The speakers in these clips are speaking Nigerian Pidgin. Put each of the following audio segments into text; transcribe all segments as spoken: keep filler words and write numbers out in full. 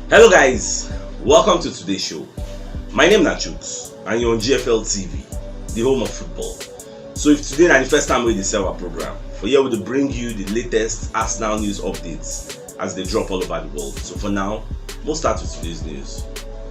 Hello guys, welcome to today's show. My name na Chuks and you're on G F L T V, the home of football. So if today na the first time we dey see our program, for here we dey bring you the latest Arsenal news updates as they drop all over the world. So for now, we'll start with today's news.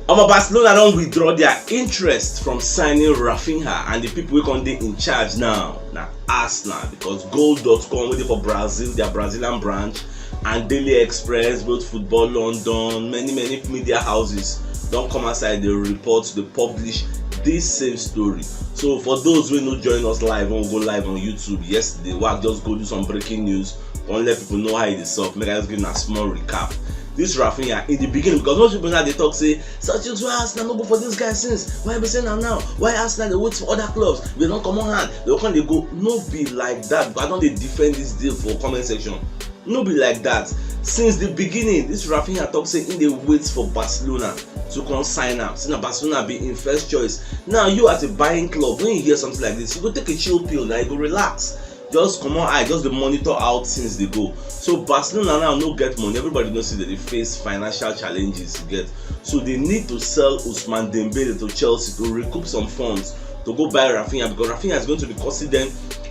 Omo, Barcelona don withdraw their interest from signing Rafinha, and the people wey come dey in charge now na Arsenal, because Goal dot com wey dey for Brazil, their Brazilian branch, and Daily Express, both Football London, many many media houses don come outside dey report, dey publish this same story. So for those wey no join us live when we go live on YouTube yesterday, wey I just go do some breaking news, come let people know how e dey sup. Make I just give una small recap. This Rafinha, in the beginning, because most people now dey talk say, "Such things, why Arsenal no go for this guy since? Why be say na now? Why Arsenal dey wait for other clubs? They don comot hand, they come dey go." No be like that, because I don dey defend this deal for comment section. No be like that. Since the beginning, this Rafinha talk say he dey wait for Barcelona to come sign am. Say na Barcelona be im first choice. Now you, as a buying club, when you hear something like this, you go take a chill pill, na you go relax. Just comot eye, just dey monitor how things dey go. So Barcelona now no get money. Everybody know say dem dey face financial challenges, you get. So they need to sell Ousmane Dembele to Chelsea to recoup some funds to go buy Rafinha, because Rafinha is going to be costing them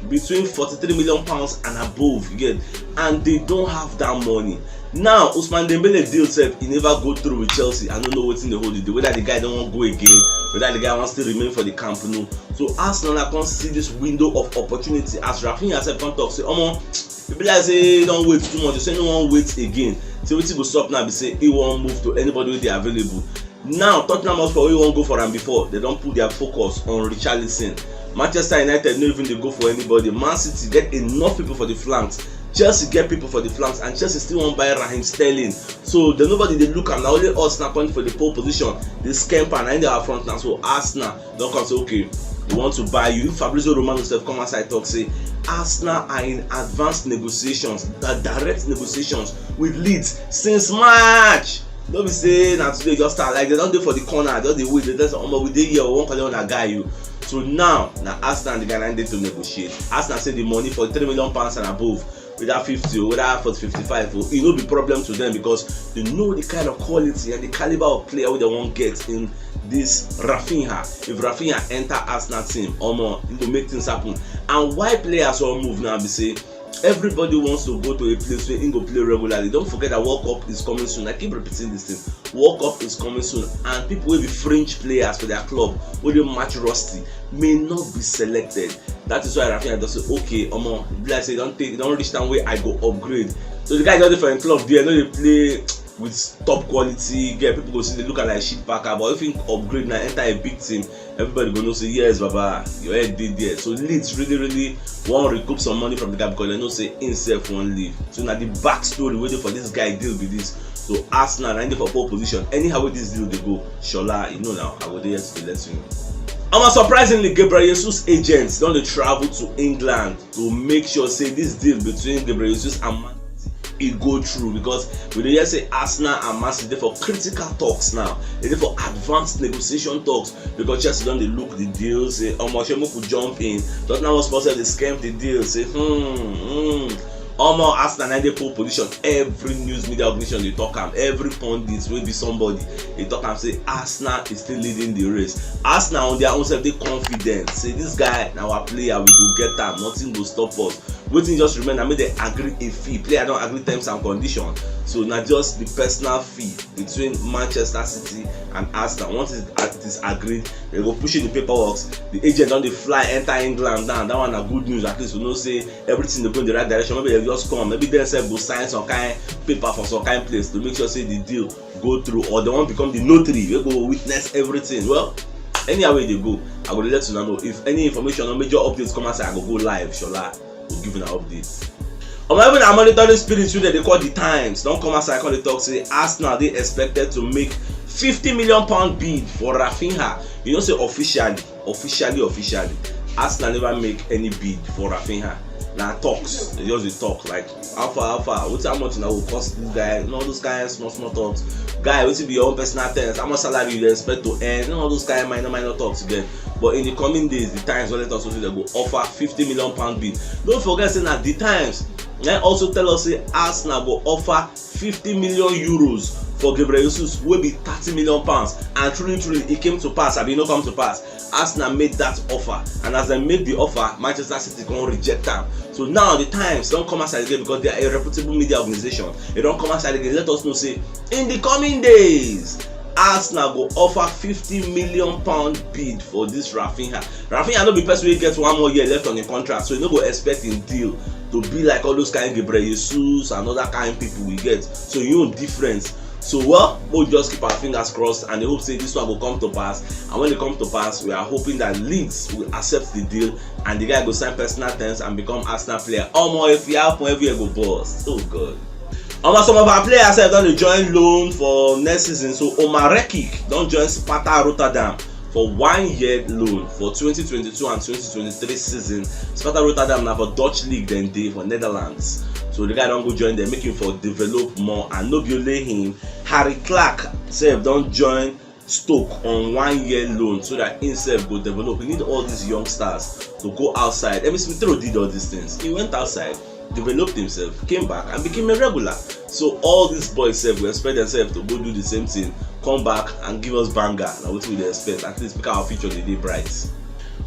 between forty-three million pounds and above, you get, and they don't have that money. Now Ousmane Dembele deal sef, e never go through with Chelsea. I no know wetin dey hold the deal, whether the guy don wan go again, whether the guy wan still remain for the Camp Nou. So Arsenal now come see this window of opportunity as Rafinha sef come talk say, "Omo, e be like say e don wait too much, say e no wan wait again." Say wetin go sup now be say e wan move to anybody wey dey available. Now Tottenham Hotspur wey wan go for am before, they don put their focus on Richarlison. Manchester United no even dey go for anybody. Man City get enough people for the flanks. Chelsea get people for the flanks, and Chelsea still wan buy Raheem Sterling. So the nobody dey look am. Na only us na point for the pole position. The scamper na in our front now. So Arsenal don come say, "Okay, we want to buy you." Fabrizio Romano sef come outside talk say Arsenal are in advanced negotiations, the direct negotiations with Leeds since March. No be say na today just start. Like, they don dey for the corner, just dey wait. They tell say, "Omo, we dey here, we wan collect una guy you." So now na Arsenal and the guy na dey to negotiate. Arsenal say the money for three million pounds and above, whether fifty or whether for fifty-five, oh, e no be problem to them, because they know the kind of quality and the caliber of player wey they wan get in this Rafinha. If Rafinha enter Arsenal team, omo, e go make things happen. And why players wan move now be say everybody wants to go to a place where he go play regularly. Don't forget that World Cup is coming soon. I keep repeating this thing. World Cup is coming soon, and people wey be fringe players for their club, wey dey match rusty, may not be selected. That is why Rafinha just say, "Okay, omo, e be like say e don take, e don reach time wey I go upgrade." So the guy just dey for im club there, no dey play with top quality, get people go see dey look am like shit packer. But if he upgrade now, enter a big team, everybody go know say, "Yes, baba, your head dey there." So Leeds really really wan recoup some money from the guy, because they know say himself wan leave. So na the backstory wey dey for this guy deal be this. So Arsenal na dey for pole position. Anyhow wey this deal dey go, Shola, you know now, I go dey here to dey let you know. Omo, surprisingly, Gabriel Jesus agents don dey travel to England to make sure say this deal between Gabriel Jesus and Man City e go through, because we dey hear say Arsenal and Man City dey for critical talks now. They dey for advanced negotiation talks, because Chelsea don dey look the deal, say, "Omo, shey make we jump in?" Tottenham Hotspur sef dey scam the deal, say, "Hmm, hmm." Omo, Arsenal na dey pole position. Every news media organization dey talk am. Every pundit wey be somebody dey talk am say Arsenal is still leading the race. Arsenal on their own sef dey confident say this guy na our player, we go get am, nothing go stop us. Wetin just remain na make dem agree a fee. Player don agree terms and condition, so na just the personal fee between Manchester City and Arsenal. Once it, it is agreed, they go push in the paperwork. The agent don dey fly enter England now. That one na good news. At least we know say everything dey go in the right direction. Maybe they just come. Maybe they sef go sign some kind paper for some kind place to make sure say the deal go through, or they wan become the notary wey go witness everything. Well, anyhow wey e dey go, I go dey let una know. If any information or major updates come outside, I go go live, Shola go give una updates. Omo, even our monitoring spirit wey dem dey call The Times don come outside come dey talk say Arsenal dey expected to make fifty million pound bid for Rafinha. You know say officially, officially, officially, Arsenal never make any bid for Rafinha. Na talks, they just dey talk like, "How far, how far? Wetin, how much na go cost this guy?" You know, all those kind small small talks. "Guy, wetin be your own personal terms? How much salary you dey expect to earn?" You know, all those kind minor minor talks again. But in the coming days, The Times don let us know say dem go offer fifty million pound bid. Don't forget say na The Times na also tell us say Arsenal go offer fifty million euros for Gabriel Jesus, wey be thirty million pounds, and truly, truly, e came to pass, abi e no come to pass. Arsenal made that offer, and as dem make the offer, Manchester City come reject am. So now the Times don come outside again, because they are a reputable media organization. They don come outside again, let us know say in the coming days, Arsenal go offer fifty million pound bid for this Raphinha. Raphinha no be person wey get one more year left on im contract, so you no go expect im deal to be like all those kind Gabriel Jesus and other kind people we get. So e own different. So, well, we'll just keep our fingers crossed and dey hope say this one go come to pass. And when it comes to pass, we are hoping that Leeds will accept the deal and the guy go sign personal terms and become Arsenal player. Omo, if e happen, everywhere go burst. Oh God. Omo, some of our players sef don dey join loan for next season. So Omar Rekik don join Sparta Rotterdam for one year loan for twenty twenty-two and twenty twenty-three season. Sparta Rotterdam na for Dutch league dem dey for Netherlands. So the guy don go join dem, make him for develop more, and no be only him, Harry Clark sef don join Stoke on one year loan so that himself go develop. We need all these youngsters to go outside. Emi Smith Rowe did all these things. He went outside, developed himself, came back and became a regular. So all these boys sef, we expect themselves to go do the same thing, come back and give us banger. Na wetin we dey expect. At least make our future dey dey bright.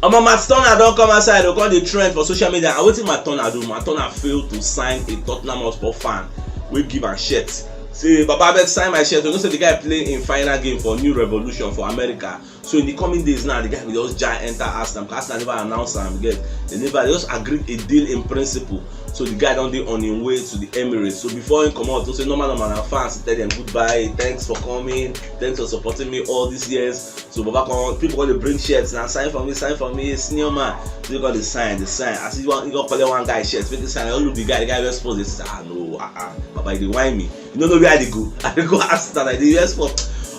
Omo, Matt Turner don come outside to come dey trend for social media. And wetin Matt Turner do? Matt Turner fail to sign a Tottenham Hotspur fan wey give am shirt. Say, "Baba, abeg, sign my shirt." You know say the guy play im final game for New Revolution for America. So in the coming days now, the guy will just jump enter Arsenal, because Arsenal never announce am yet. They never, they just agreed a deal in principle. So the guy don dey on him way to the Emirates. So before he come out, to say normal, normal, na fans tell them goodbye, "Thanks for coming, thanks for supporting me all these years." So Baba come, people come dey bring shirts now, "Sign for me, sign for me, senior man." So you got to sign, the sign. As you want, you go collect one guy shirt, make the sign. All look the guy, the guy respond, they say, "Ah, no, ah, ah, Baba, you dey whine me. You no know where I dey go. I dey go Arsenal, I dey respond.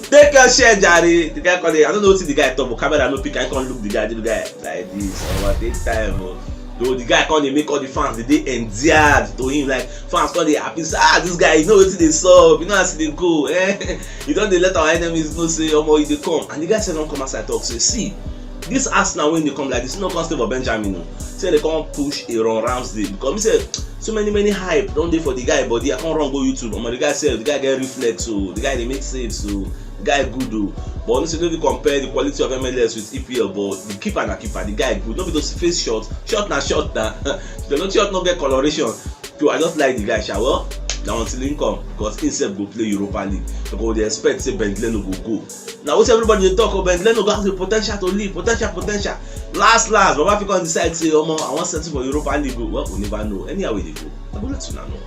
Take your shirt, jare." The guy come dey, I don't know wetin the guy talk, but camera no pick. I come look the guy, the guy like this. Omo, take time, oh. Though the guy come dey make all the fans dey dey endeared to him. Like, fans come dey happy say, "Ah, this guy, you know wetin dey sup, you know as e dey go, eh?" He don dey let our enemies know say, "Omo, e dey come." And the guy sef don come outside talk say, "See, this Arsenal wey dey come like this, no come stay for Benjamin o." Say they come push Aaron Ramsdale, because me say so many, many hype don dey for the guy body. I come run go YouTube. Omo, the guy sef, the guy get reflex o, the guy dey make saves o, the guy good o. But honestly, no fit compare the quality of M L S with E P L, but the keeper na keeper, the guy good. No be to face shot, shot na shot na. If dem no shot, no get coloration. So I just like the guy, sha. Well, na until him come, because him sef go play Europa League. Because they expect say Ben Leno go go. Na wetin everybody dey talk, oh, Ben Leno go have the potential to leave, potential, potential. Last, last, Baba fit come decide say, "Omo, I wan settle for Europa League o." Well, we never know. Anyhow we dey go, I go let una know.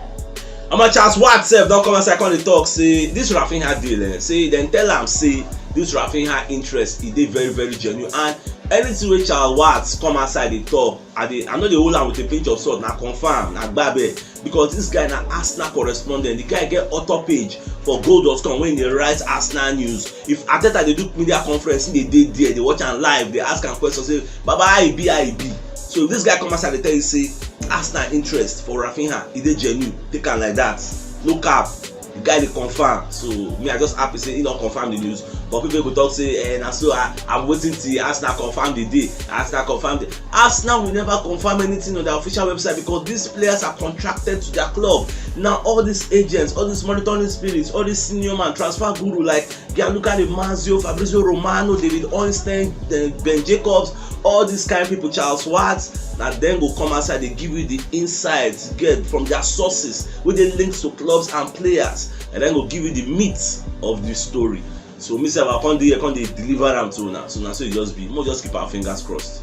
Omo, Charles Watt sef don come outside come dey talk say this Raphinha deal, eh, say dem tell am say this Raphinha interest, e dey very, very genuine, and anything wey Charles Watt come outside dey talk, I dey, I no dey hold am with a pinch of salt. Na confirm, na gbabeh, because this guy na Arsenal correspondent. The guy get author page for goal dot com wey dey write Arsenal news. If Arteta dey do media conference, he dey dey there, dey watch am live, dey ask am questions, say, "Baba, how e be, how e be?" So if this guy come outside dey tell you say Arsenal interest for Raphinha, e dey genuine, take am like that. No cap. The guy dey confirm. So me, I just happy say he don confirm the news. But people go talk say, "Eh, na so I, I'm waiting till Arsenal confirm the day. Arsenal confirm the." Arsenal will never confirm anything on their official website, because these players are contracted to their club. Now all these agents, all these monitoring spirits, all these senior man, transfer guru like Gianluca Di Marzio, Fabrizio Romano, David Ornstein, eh, Ben Jacobs, all these kind people, Charles Watts, na dem go come outside dey give you the insights get from their sources wey dey linked to clubs and players, and dem go give you the meat of the story. So me sef, I come dey here, come dey deliver am to una. So na so e just be. Make we just keep our fingers crossed.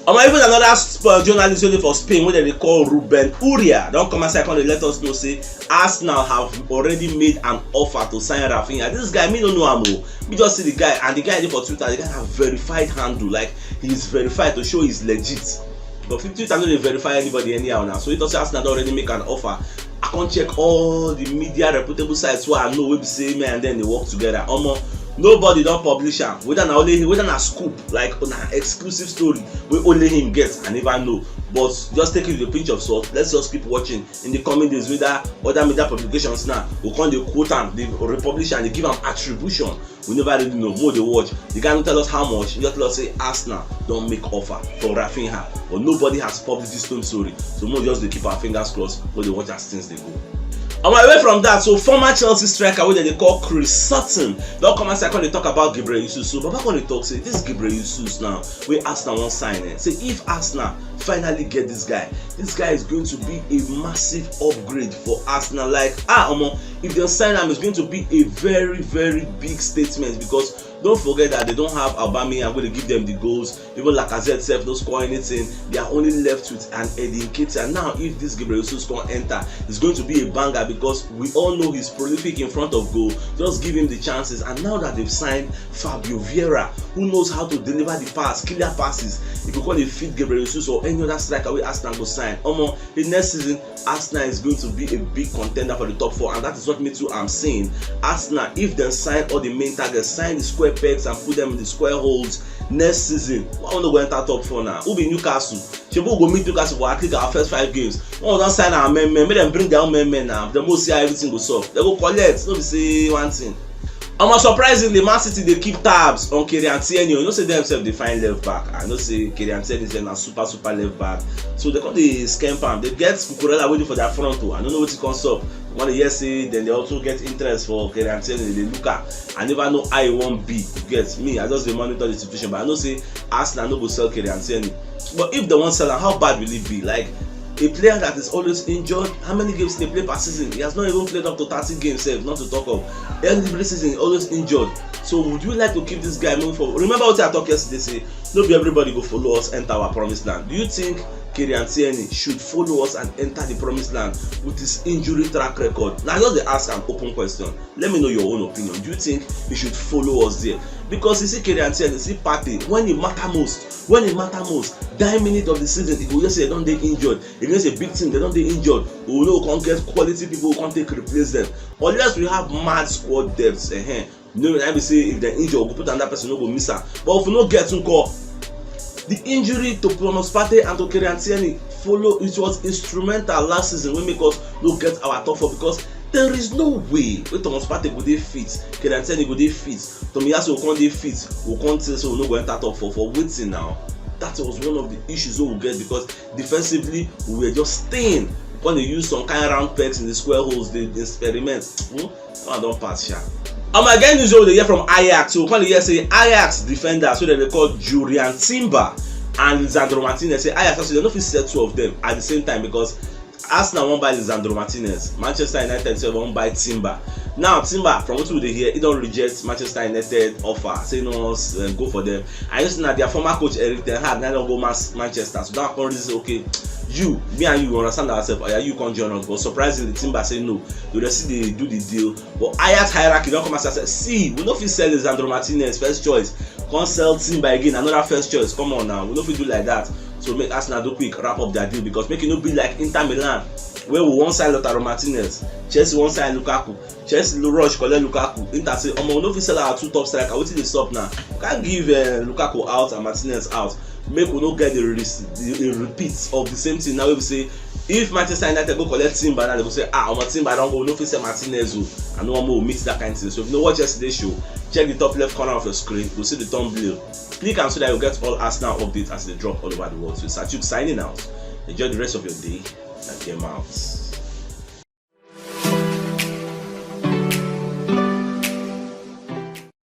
Omo, even another sp-, journalist wey dey for Spain, wey dem dey call Ruben Uria, don come outside come dey let us know say Arsenal have already made an offer to sign Raphinha. This guy, me no know am o. Me just see the guy, and the guy dey for Twitter. The guy na verified handle, like, he is verified to show he's legit. But Twitter no dey verify anybody anyhow now. So he talk say Arsenal don already make an offer. I come check all the media reputable sites wey I know, wey be say me and them dey work together. Omo, nobody don publish am. Whether na only him, whether na scoop, like, na exclusive story wey only him get, I never know. But just take it with a pinch of salt. Let's just keep watching in the coming days, whether other media publications now go come dey quote am, dey republish am, dey give am attribution. We never really know. Make we dey watch. The guy no tell us how much. He just tell us say Arsenal don make offer for Raphinha, but nobody has published this same story. So make we just dey keep our fingers crossed, make we dey watch as things dey go. And away from that, so former Chelsea striker wey dem dey call Chris Sutton don come outside come dey talk about Gabriel Jesus. So Baba come dey talk say this Gabriel Jesus now wey Arsenal wan sign, eh, say if Arsenal finally get this guy, this guy is going to be a massive upgrade for Arsenal. Like, ah, omo, if dem sign am, it's going to be a very, very big statement, because don't forget that they don't have Aubameyang wey dey give them the goals. Even Lacazette sef no score anything. They are only left with an Eddie Nketiah. Now, if this Gabriel Jesus come enter, it's going to be a banger, because we all know he's prolific in front of goal. Just give him the chances. And now that they've signed Fabio Vieira, who knows how to deliver the pass, clear passes, he go come dey feed Gabriel Jesus or any other striker wey Arsenal go sign. Omo, the next season, Arsenal is going to be a big contender for the top four, and that is what me too am saying. Arsenal, if dem sign all the main targets, sign the square pegs and put them in the square holes next season, why we no go enter top four now? Who be Newcastle? Shebi we go meet Newcastle for at least our first five games. When we don sign our men men, make dem bring their own men men now. Dem go see how everything go solve. Dem go collect, no be say one thing. Omo, surprisingly, Man City dey keep tabs on Kieran Tierney. You know say dem sef dey find left back. I know say Kieran Tierney sef na super, super left back. So dem come dey scamp am. Dem get Cucurella waiting for their front o. I no know wetin come sup. When dem hear say dem dey also get interest for Kieran Tierney, dem dey look am. I never know how e wan be. You get me? I just dey monitor the situation, but I know say Arsenal no go sell Kieran Tierney. But if dem wan sell am, how bad will it be? Like, a player that is always injured. How many games dem play per season? He has not even played up to thirty games sef, not to talk of every season, always injured. So would you like to keep this guy moving forward? Remember what I talk yesterday, say no be everybody go follow us enter our promised land. Do you think Kieran Tierney should follow us and enter the promised land with his injury track record? Now, I just dey ask an open question. Let me know your own opinion. Do you think he should follow us there? Because you see Kieran Tierney, see Partey, when e matter most, when e matter most, dying minute of the season, e go hear say dem don dey injured. Against a big team, dem don dey injured. We no come get quality people who come take replace them. Unless we have mad squad depth, eh, no, I be say if dem injure, we go put another person, no go miss am. But if we no get, who call? The injury to Thomas Partey and to Kieran Tierney follow. It was instrumental last season wey make us no get our top four, because there is no way wey Thomas Partey go dey fit, Kieran Tierney go dey fit, Tomiyasu go come dey fit, we come tell say we no go enter top four for wetin now? That was one of the issues wey we get, because defensively we were just staying. We come dey use some kind round pegs in the square holes, dey experiment. Hmm? That one don pass sha. Omo, I get news wey we dey hear from Ajax. So we come dey hear say Ajax defender, so dem dey call Jurrien Timber and Lisandro Martinez, say Ajax say dem no fit sell two of them at the same time, because Arsenal wan buy Lisandro Martinez, Manchester United sef wan buy Timber. Now Timber, from wetin we dey hear, he don reject Manchester United offer, say no wan, um, go for them. I know say na their former coach Erik ten Hag na don go Mas-, Manchester, so that one come reason say, okay, you, me and you, we understand ourselves, oya, you come join us. But surprisingly, Timber say no. They dey still dey do the deal. But Ajax hierarchy don come outside say, see, we no fit sell Lisandro Martinez, first choice, come sell Timber again, another first choice. Come on now, we no fit do like that. So make Arsenal do quick wrap up their deal, because make e no be like Inter Milan, wey we wan sign Lautaro Martinez, Chelsea wan sign Lukaku, Chelsea rush collect Lukaku, Inter say, omo, we no fit sell our two top striker, wetin dey sup now? We can't give, uh, Lukaku out and Martinez out. Make we no get the, re-, the, the repeat of the same thing now wey be say if Manchester United go collect Timber now, dem go say, ah, omo, Timber don go, we no fit sell Martinez o. I no wan make we meet that kind thing. So if you no watch yesterday show, check the top left corner of your screen, you go see the thumbnail. Click am so that you get all Arsenal updates as they drop all over the world. So it's Achuk signing out. Enjoy the rest of your day and game out.